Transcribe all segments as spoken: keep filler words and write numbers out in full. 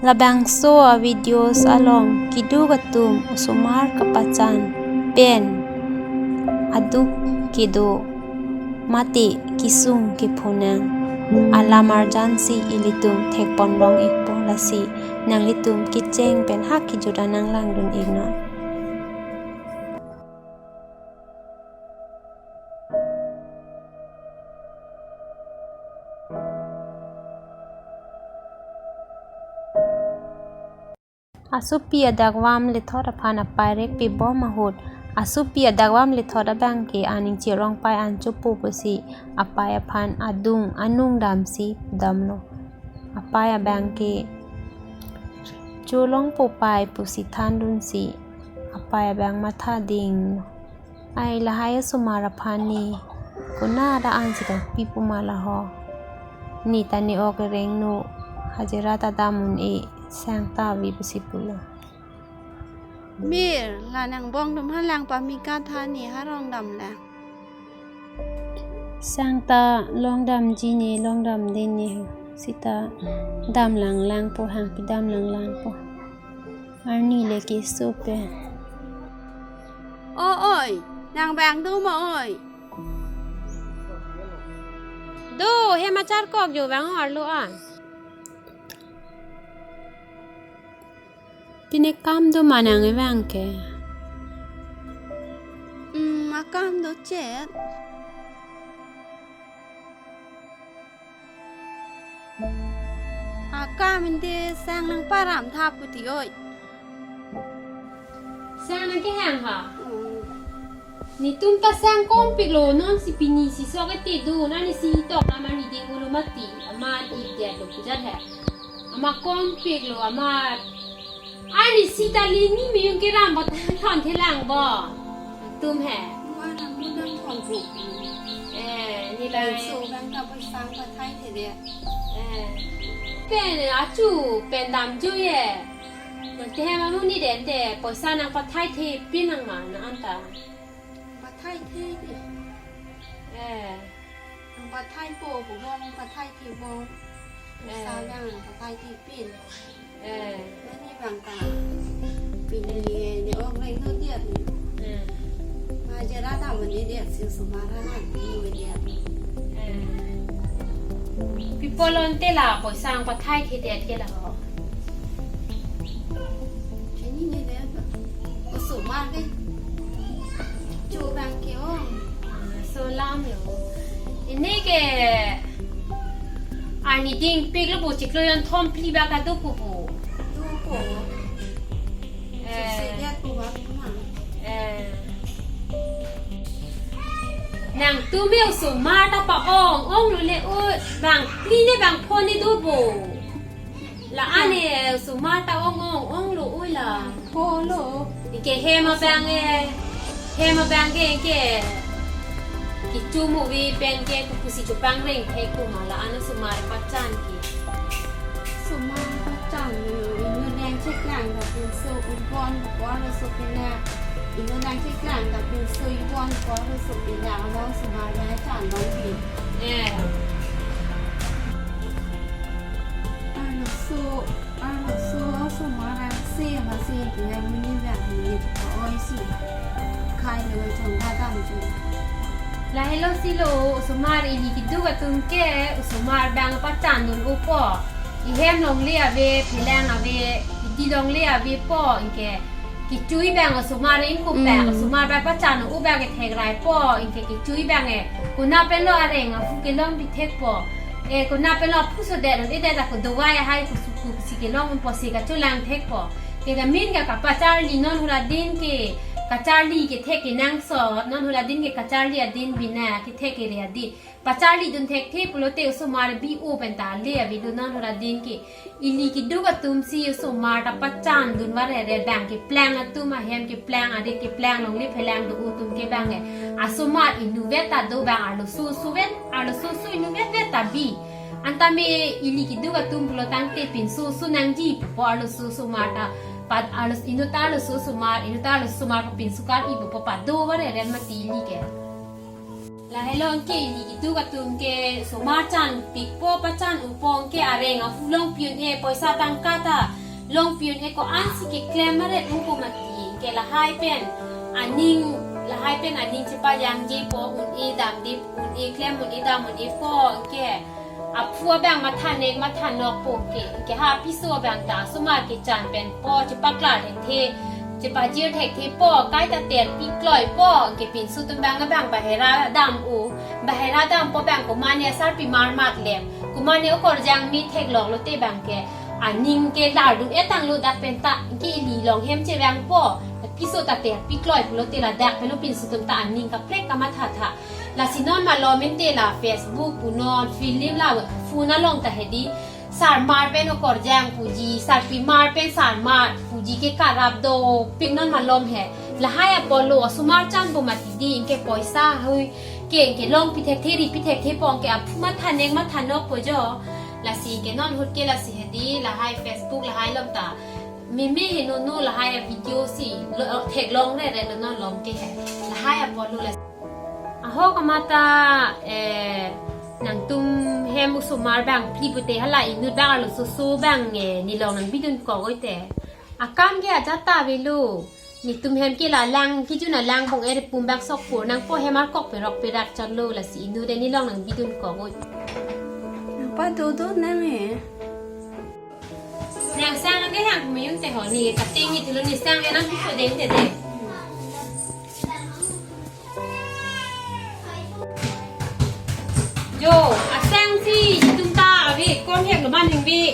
Labangso a-videos along keduk atum osomar kapachan pen aduk kedo mate kesung kephonang alam arjan si ilitum thekpon long ikpo, lasi nanglitum kecheng pen ha kejut an nanglangdun iknon. Asopi adakvam lethot aphan apei rekpibom ahut, asopi adakvam lethot abang ke aning chirongpai an chopo pusi apei aphan adung anung damsi damlo. Apei abang ke cholongpo pei pusi thandunsi apei abang matha dinglo. Ai, lahai osomar aphan ne konat an si ta pipo ma laho. Ne ta ne-ok rengno, hajira ta dam un-e, sang ta ave pusi pulo. Mir, la nang bong atum ha lang pame katha, ne ha rong damlang. Sang ta long damji ne, long damde ne ho. Sita damlanglangpo, hangpi damlanglangpo. Arni le keso pen. O oi, nang bang do ma oi? Do, hem acharkok jo bang arlo a. Pine kam do ma nang ebang ke? Hmm, akam do chet. Akam inde sang nang param tha puti oi. Sang nang kehang ha? Hmm. Netum ta sang konpiklo, non si pini si sok ete do, nani si tok amat ne ding ulo mati, amat idet lo pujar he. Amat konpiklo, amat. Ani sita lini miyung keram bo than thon thelang bo. Tum he. Mana mudang thon bu. Eh, ne lai. So bang ta paisa nang pathai the de. Eh. Pen achu pen damjui e. Te hem amu ne den te paisa nang pathai the pin nang ma na anta. Pathai the de. Eh. Nang pathai po, po bong pathai the bong. Eh. Sa yang nang pathai the pin. Eh. Mane bang ta. Pini ne-ok rengno diat. Eh. Hajira ta mane diat si osomar alang ne diat. Eh. Pi pulo ante la paisa nang pathai the diat ke laho. Chini ne diat. Osomar ke. Cho bang ke ong. So lam lo. Ini ke arni dingpiklo bo, chiklo jon thom phli bak adopo bo. Dopo. Eh. Sose dia ko bak ma. Eh. Nangtum osomar ta pa-ong onglo le o, bang phli ne bang pho ne do bo. La-an e osomar ta ong ong onglo oi la. Pho lo. Anke hem abang e. Hem abang ke ke. Kecho mo ave pen ke kopusi chopangreng thek ko ma la-an osomar pachan ke. Osomar pachan lo, inut nangcheklang ta pinso ubon ko arloso pina. Inut nangcheklang ta pinso ubon ko arloso pina. Ano osomar nangchan long bi. Eh. Arloso, arloso osomar si, masi dia muni dia muni oi si. Khai lo chong da dam chong. Lahelo si lo, osomar ili keduk atum ke osomar bang pachan dun upo. Ihem longle ave, phelang ave, idi longle avepo, anke kecho abang osomar ingkup ta, mm, osomar bang pachan u bang ke thekrai po, anke kecho abang e. Konat pen lo areng aphu kelong bi thekpo. E, konat pen lo aphu sodet, e det ako dovai hai kusu kusi kelong po si kacholang thekpo. Ke kamin ka kapacharli non hula din ke, kacharli kethek kenangsot, non hula din ke kacharli adin bina, kethek kere adin. Pacharli dun thekthe pulote osomar bi o pen ta le ave do non hula din ke. Ili keduk atum si osomar ta pachan dun varere bang keplang atum ahem keplang arit keplang longle phelang do atum ke bang e. Osomar inutvet ta do bang arloso suvet, arloso su inutvet vet ta bi. Anta me ili keduk atum pulo tangte pinso su nangji po arloso osomar ta. Pat arlos inut ta arloso osomar, inut ta arloso osomar pa pinso kar-i po pa do varere mati ili ke. Lahelo anke ili kitu katum ke osomar chan pikpo pachan upo anke areng ahu longpi un-e poisa tangka ta longpi un-e ko-ansi keklem aret ungko mati anke lahai pen aning lahai pen aning chepajangjepo un-e damde un-e klem un-e dam un-epo anke aphu abang matha nek matha nokpo ke ke ha piso abang ta osomar kechan pen po chepaklar thekthe chepajir thekthepo kaita terpi kloipo ke pinso atum abang abang bahera dam u bahera dampo abang komane asarpimar matlem komane okorjang me theklonglote abang ke aning ke lardu etanglo dak pen ta ke ili long hem chevangpo piso ta terpi kloi pulote ladak pelo pinso atum ta aning kaprek kamatha tha. Lasi non malom ente la Facebook pu non film la phone along ta hedi. Sarmar pen okorjang puji, sarpimar pen sarmar puji ke karap dopik non malom he. Lahai apotlo osomar chan po mati di anke poisa hui ke anke longpi thekthe ripi thekthe po anke aphu matha nek matha nokpo jo. Lasi anke non ahut ke lasi hedi lahai Facebook lahai along ta. Mimi henu nu lahai video si lo theklong rere lo non lom ke he. Lahai apotlo lasi. Ahok amat ta, eh, nangtum hem osomar abang phli pute hala inut abang arlo soso abang, eh, nelong nangbidunkok oite. Akam ke ajat ta avelo. Netum hem ke la lang kijun alang bong-er pum abang sokpur nangpo hem arkok perok perak chotlo lasi inut de nelong nangbidunkok oi. Nangpa dodo nang eh. Nang sang ke hang mayung te ho ni kating ni tulo ni sang enang piso deng te de. Jo, asang si itum ta ave kon hek lo man hingvi.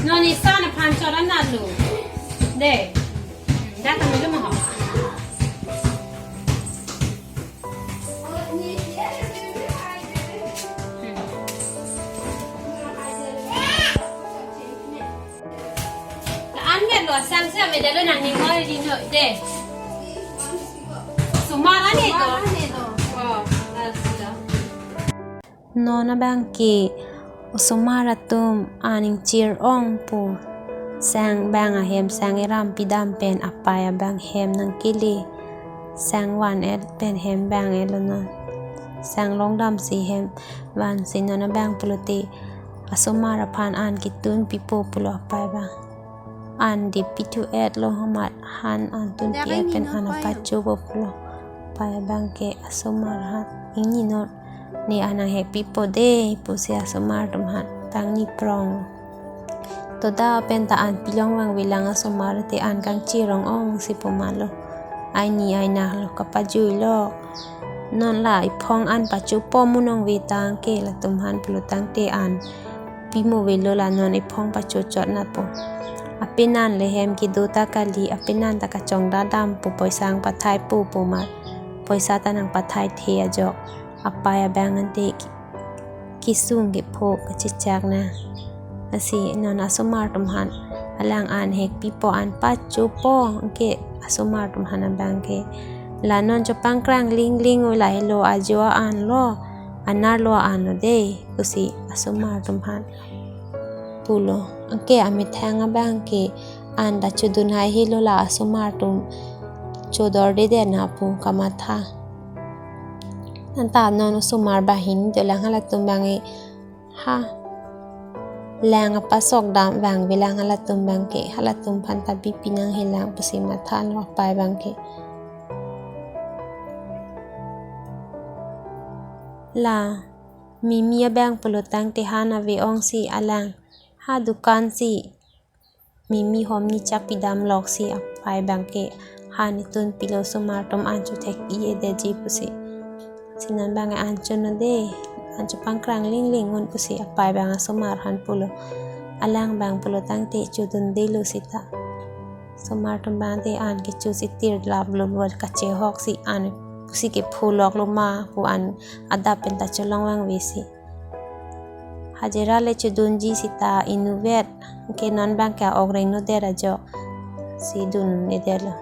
Non isan aphan chot anat lo. De. Dak kami lo maho. An me lo asang si ame dalo nang ni ngoi di no de. Osomar ane to. Osomar ane to. Oh, asila. Non abang ke osomar atum aning chir-ong pu sang abang ahem sang eram pidam pen apei abang hem nangkele sang van-et pen hem vang-et lo non. Sang longdam si hem van si non abang pulote asomar aphan an ketun pipo pulo apei abang. An de pithu-et lo hamat han an tun pi-et pen an apachopo pulo. Apei abang ke asomar aphan ingni non ne an nang hek pipo de pusi asomar atum aphan tangni prong. To da pen ta an pilong vangvelang asomar te an kangchir-ong-ong si pu malo. Aini aina lo kapajui lo. Non la iphong an pachopo mu nong ve tang ke latum aphan pulo tangte an pimo velo la non iphong pacho chot natpo. Apenan le hem kedo ta kali, apenan ta kachongdadam pu poisa nangpathai po pu mat. Poisa ta nangpathai the ajok. Apei abang ante ki-, kisung kepho kachechak na. Lasi non asomar atum aphan alang an hek pipo an pachopo anke asomar atum aphan abang ke. La non chopangkrang lingling o lahelo ajo an lo. Anar lo an lo de pusi asomar atum aphan pulo. Anke amethang abang ke an ta chodun hai helo la asomar atum chodor de de na pu kamatha. Anta non osomar banghini dolang halatum abang e ha lang apasok dam vangvelang halatum abang ke halatum aphan ta bipi nanghelang pusi matha non apei abang ke. La Mimi abang pulo tangte han ave-ong si alang ha dukan si Mimi hom ni chapidam lok si apei abang ke han itun pilo, osomar atum an chothek-i-e detji pusi. Si non abang an chono de, an chopangkrang lingling un pusi apei abang asomar aphan pulo. Alang abang pulo tangte chodun de lo sita. Osomar atum abang te an kecho si tir lap lo buat kachehok si an pusi kepho lok lo ma pu an adap pen ta cholong vangve si. Hajira le chodunji sita inutvet ke non abang ke a-ok reng no der ajok si dun-e det lo.